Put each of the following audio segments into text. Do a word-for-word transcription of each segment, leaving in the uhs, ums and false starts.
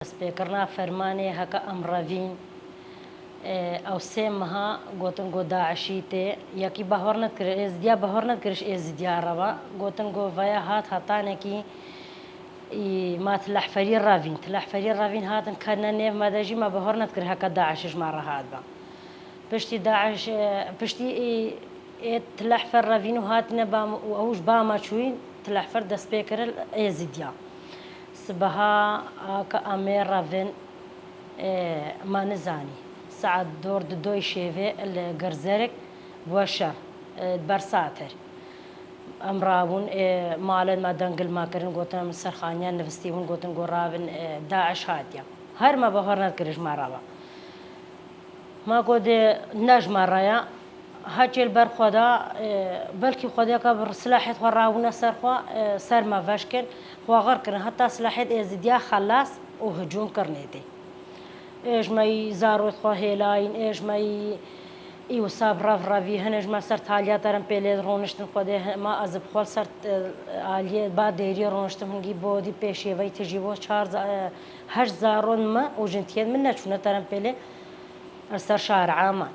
Destpêkirina fermanê heke em revîn, e, ew sê meha gotin ku DAIŞî tê. Yekî bahwer nedikir, Êzidiya bahwer nedikiriş Êzidiya reva. Gotin ku veya hat hetanekî, î, ma tilehferî revîn. Tilehferî revîn hatin ketine nêv me de jî me bahwer nedikir heke DAIŞ ji me re hatbe. Piştî DAIŞ, e, piştî ê, ê tilehfer revîn û hatine ba me û ew ji ba me çûyîn, tilehfer dest pê kir li Êzidiya. Sibeha a ke em ê revin, e, me nizanî. Saet dor di doy şêvê li Girzerik bûye şer, e, di ber Satir. Em rabûn, e, malên me dengil me kirin, gotin em li ser xaniyan nivistîbûn, gotin ku rabin, e, DAIŞ hatiye. Her me bahwer nedikir ji me re be. Ma got, e, ne ji me re ye. Heçê li ber xwe de, e, belkî xwediyeke bi silahê xwe rabûne ser xwe, e, ser me veşkin, xwe xir kirin. Heta silahê Êzidiya xelas û hicûm kirinê tê. Ê ji me yî zarokê xwe hêlayîn, ê ji me yî î wisa bi rev revî, hinê ji me ser taliya terempêlê roniştin, xwedê hi-, ma ez bi xwe li ser, e, aliyê ba dêriyê roniştim, hingî bo dî pêşêveyî tijî bo çar za-, e, heşt zarokên me û jintiyên min neçûne terempêlê. Li ser şari'a me.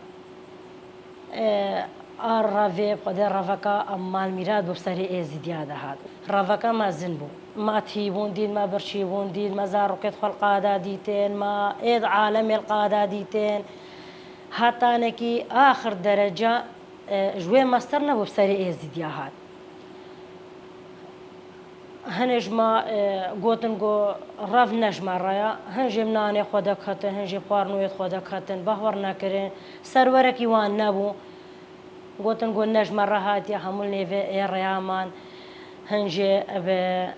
E, a revê, xwedê reveka em mal mîrat bû serê Êzidiya de hat. Reveka mezin bû. Me tîbûn dît, me birçîbûn dît, me zarokê xwe li qada dîtin, me êd alemê li qada dîtin. Hetanekî axir derece, e, ji wê mestir nebû serê Êzidiya hat. Hinê ji me, e, gotin ku rev ne ji me re ye. Hin jê bi nanê xwe de ketin, hin jê bi xwarinûyê xwe de ketin, bahwer nekirin. Serwerekî wan nebû. Gotin ku ne ji me re hatiye, hemû li nêvê ê rêya man. Hin jê bi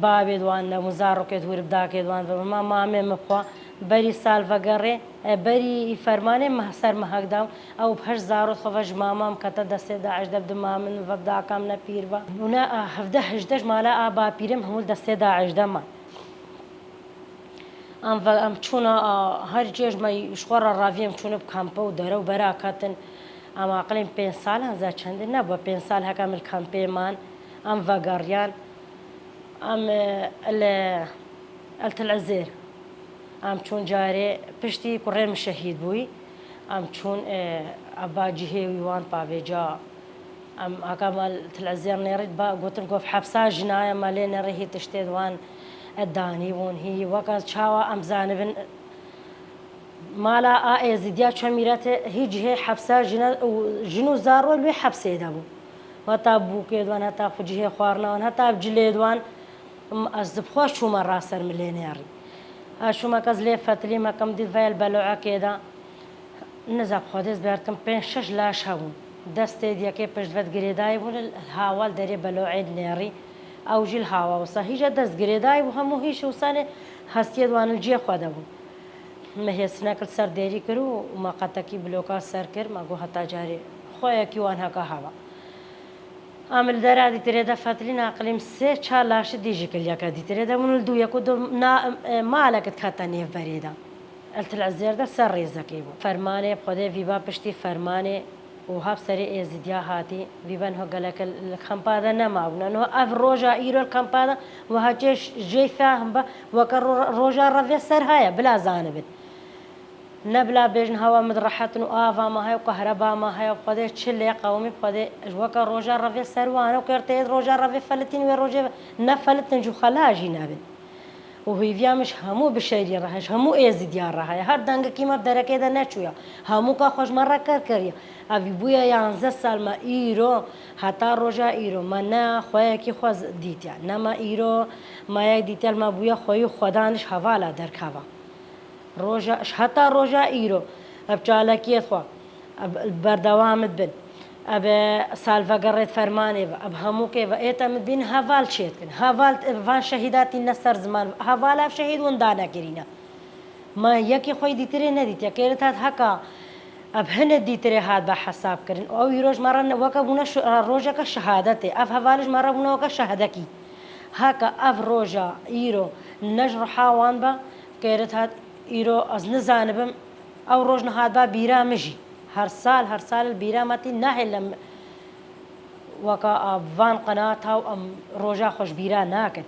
babê di wan nebûn, zarokê di wir bi dakê di wan ve. Ma mamê min xwe berî sal vegerê, e, berî fermanê me ser mehek da. Ew bi heşt zarok xwe ve ji mama min kete destê DAIŞ de, bi di mamin ve bi daka min ne pîr ve. Bûne a hevdeh hejdeh ji mala a bapîrê min hemû li destê DAIŞ de man. Em ve, em çûna a her cê ji me ji xwe re revî em çûne bi kampe û dere û bera ketin. Em aqilên pênc salan ze çendê nebû. Pênc sal heke em li kampê man. Em vegeriyan. Em, e, li El Til Ezêr. Em çûn carê piştî kurê min şehîd bûyî. Em çûn, e, eba cihê wî wan pavêca. Em haka mal Til Ezêr nêrî ba gotin ku hepsa jina ye, me lê nêrî hî tiştê di wan e danî bûn. Hî weka çawa em zanibin mala a Êzidiya çemîrete hî cihê hepsa jina û jin û zaro li wê hepsê de bû. Heta bûkê di wan, heta xwe cihê xwarina wan, heta cilê di wan. Ez di xwe çûme raser min lê nêrî. Ez çûme kes lê fetilî me kem dît veya li belo'ekê de. Niza bi xwe dest berdim pênc şeş laş hebûn. Destê di yekê pişt ve girêdayî bûn, li hawal derê belo'ê nêrî. Ew jî li hawa wisa. Hîja dest girêdayî bû hemû hîş wisa lê hestiyê di wan li cihê xwe de bû. Me hêsinek li ser dêrî kir û me qetekî bloka ser kir. Me got heta carê xweyekî wan heka heva. Em li dera dîtirê de fetilîn aqilîm sê çar laşî dî jî kiliyeke dîtirê de bûn li dû yek û du na, e, malek dikete nêv berê de. El Til Ezêr de ser rêzekê bû. Fermanê bi Xwedê vî ba piştî fermanê û hap serê Êzidiya hatî, vî ben ho geleke li kampa de nemabûne. No ev roja îro li kampa de wiha çê jê fehim be, weke ro-, roja revê ser heye, bila zanibin. Ne bila bêjin hewa min rehet in û ava me heye û kahreba me heye û Xwedê çi lê qewimî, Xwedê ji weke roja revê ser wan e û ker tê roja revê felitîn wê rojê nefelitin jû xela jî nebin. Û hêviya min ji hemû bişeriyên re heye, ji hemû Êzidiyan re heye. Her dengekî me bi derekê de neçûya. Hemûka xwe ji me re ker kiriye. Evî bûye yanzdeh sal me îro, heta roja îro me ne xweyekî xwe z-, dîtiye. Ne me îro me yek dîtiye, me bûye xweyî û xwedan ji hevala derkeva. Roja, ji heta roja îro, ev çalakiyê xwe, ev berdewam dibin. Ev salvegerê fermanê ve, ev hemûkê ve, ê te min bîn heval çêdikin. Heval van şehîda tîne ser ziman, heval ev şehîd winda nekirîne. Ma yekî xwe yî dîtirê nedîtiye. Kêrit hat heka, ev hine dîtirê hat be hesab kirin. Ew îro ji me re ne-, weke bûne şi-, rojeke şehadetê. Ev heval ji me re bûne weke şehedekî. Heka ev roja îro ne ji riha wan be, kêrit hat, îro ez nizanibim, ew roj nihat ba bîra min jî. Her sal, her sal li bîra me tî nahêle em weka a van qenata û em roja xwe ji bîra nakin.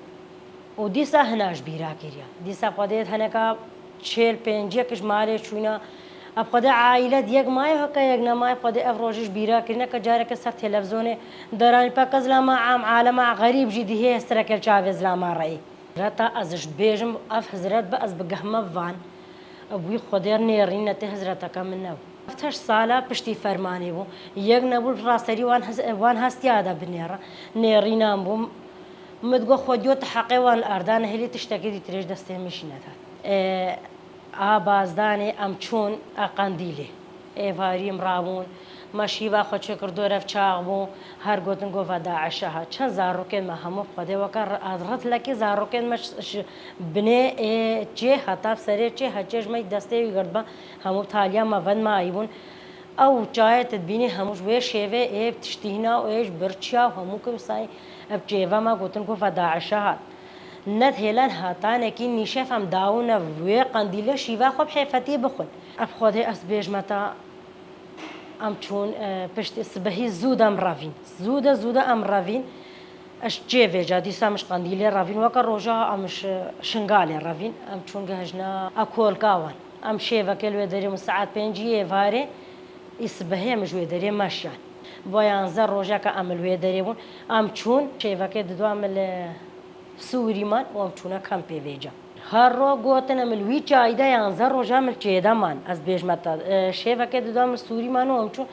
û dîsa hina ji bîra kiriya. Dîsa Xwedê heneka çêl pênciyek ji malê çûna. Ev Xwedê aîlet yek maye, heke yek nemaye, Xwedê ev rojî ji bîra kirine ke careke ser televizonê deranî peke zilama am, alema xerîb jî dihê hestireke li çavê zilama reyî. Hizreta ez ji bêjim, ev hizret bi ez bigehme van. Ew wî Xwedê nêrîn netê hizreteke min ne. Heft heşt sala piştî fermanê bû. Yek nebû raserî wan hez-, wan hestiya de binêre. Nêrînan bû. Min digot, Xwediyo tu heqê wan li erda nehêlî, tiştekî dîtirê ji destê min jî neda. E, a bazdanê em çûn, a qendîlê. Êvarî em rabûn. Me şîva xwe çêkir, dor ev çax bû. Her gotin, got, va DAIŞ e hat. Çend zarokên me hemû Xwedê weke ri-, rid lekî zarokên me ş-, ş-, binê ê çê heta serê çê heçê ji me destê wî girtbe. Hemû taliya me ven me ayî bûn. Ew çayê tu dibînî hemû ji wê şêvê ê tiştî hîna û ê ji birçiya û hemû ku sayî ev çêve me gotin, got, va DAIŞ e hat. Nedihêlen hatanekî nîşef em dawine wê qendîlê şîva xwe bi hêfetî bixwin. Ev Xwedê ez bêjme te, em çûn, e, piştî sibehî zû de em revîn. Zû de, zû de em revîn. Ez çê vêca dîsa em ji qendîlê revîn. Weke roja em ji Şingalê revîn. Em çûn gehişna a kolka wan. Em şêvekê li wê derê bûn saet pêncî êvarê. Î sibehê em ji wê derê meşiyan. Bo yanzdeh rojeke em li wê derê bûn. Em çûn şêvekê dido em li Sûrî man û em çûne kempê vêca. Her ro gotin em li wî çayî de yanzdeh roja em li çêde man. Ez bêjme te, e, şêvekê dido em li Sûrî man û em çûn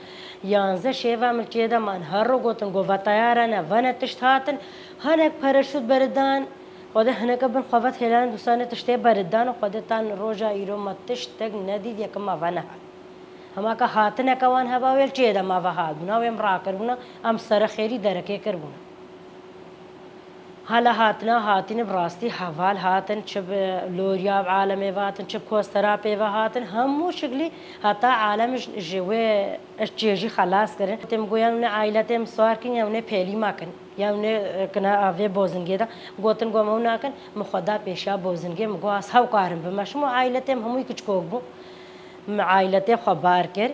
yanzdeh şêve em li çêde man. Her ro gotin, got, va teyare ne, vene tişt hatin, hinek pereşût beridan, Xwedê hineke bin xwe ve hêlan dûsanê tiştê beridan û Xwedê tan roja îro me tiştek nedît, yek me ve nehat. Hema ke hatineke wan heba wê li çêde me ve hatbûna, wê em rakiribûna, em sere xêrî derekê kiribûna. Hala hatina hatîne bi rastî heval hatin, çi bi loriya bi alemê ve hatin, çi bi kostera pê ve hatin, hemû şiklî heta alem ji, ji wê çêjî xelas kirin. Têm goyan hûn ê aîletê min sar kin, ya hûn ê pêlî me kin, ya hûn ê, e, kine avê bozingê de. Gotin, got, me hûn nakin, min xwe da pêşiya bozingê, min got, ez hew karim bime. Şim û aîletê min hemûyî kiçkok bû. Min aîletê xwe bar kir.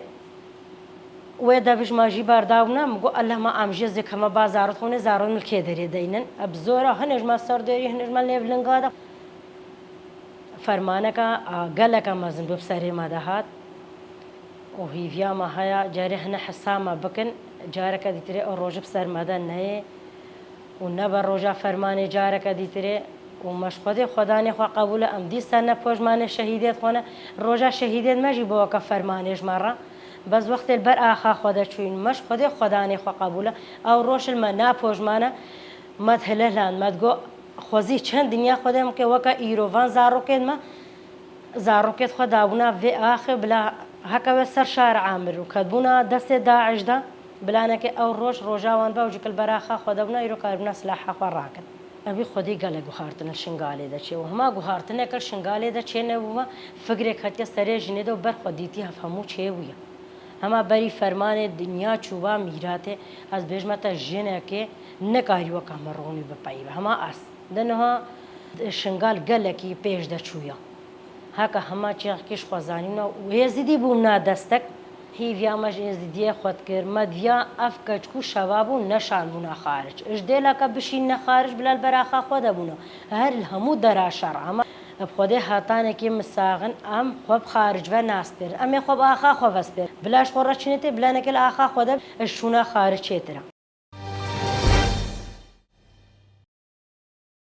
Wê dev ji me jî berdabûna, min got, Allah, ma em jê zêkeme ba zarot xwe ne, zarot min li kê derê deynin. Bi zora hinê ji me ser derî, hinê ji me nêv linga de. Fermaneke, a, geleke mezin bû bi serê me de hat. Û hîviya me heye, carê hine hesa me bikin, careke dîtirê ew rojî bi ser me de neyê. Û nebe roja fermanê careke dîtirê. Û me ji Xwedê xwedanê xwe qebûl e, em dîsa ne pojmanê şehîdêt xwe ne. Roja şehîdêt me jî bo weke fermanê ji me re. Bes wextê li ber axa xwe de çûyîn, me ji Xwedê xwedanê xwe qebûl e. Ew roj li me na pojmane, me dihilihland, me digot, xwezî çend dinya Xwedê min ke weke îro van zarokên me, zarokêt xwe dabûna vê axê bila heke we ser şar amir û ketbûna destê DAIŞ de, bila neke ew roj roja wan be û ji kil beraxa xwe de bûna, îro karibûna silaha xwe rakin. Evî xwedî gelek guhartin li Şingalê de çê û hema guhartineke li Şingalê de çê nebûme, fikrek hatiye serê jinê de û ber xwe dîtî hev hemû çê bûye. Hema berî fermanê dinya çûba mîratê, ez bêjme te jinekê nekarî weke min ronî bipeyive. Hema ez. De niha Şingal gelekî pêş de çûya. Heke hema çêxekî ji xwe zanîna û Êzidî bûm na destek. Hîviya me ji Êzidiyê xwe dikir. Me diya ev keçik û şebab û neşan bûna xaric. Ji dêleke bişînine xaric bila li beraxa xwe de bûna. Her li hemû dera şer. Hema bi Xwedê hatanekî misaxin em xwe bi xaric ve naspêrin. Em ê xwe bi axa xwe vespêrin. Bila ji xwe re çinê tê, bila neke li axa xwe de ji şûna xaric çêtir e.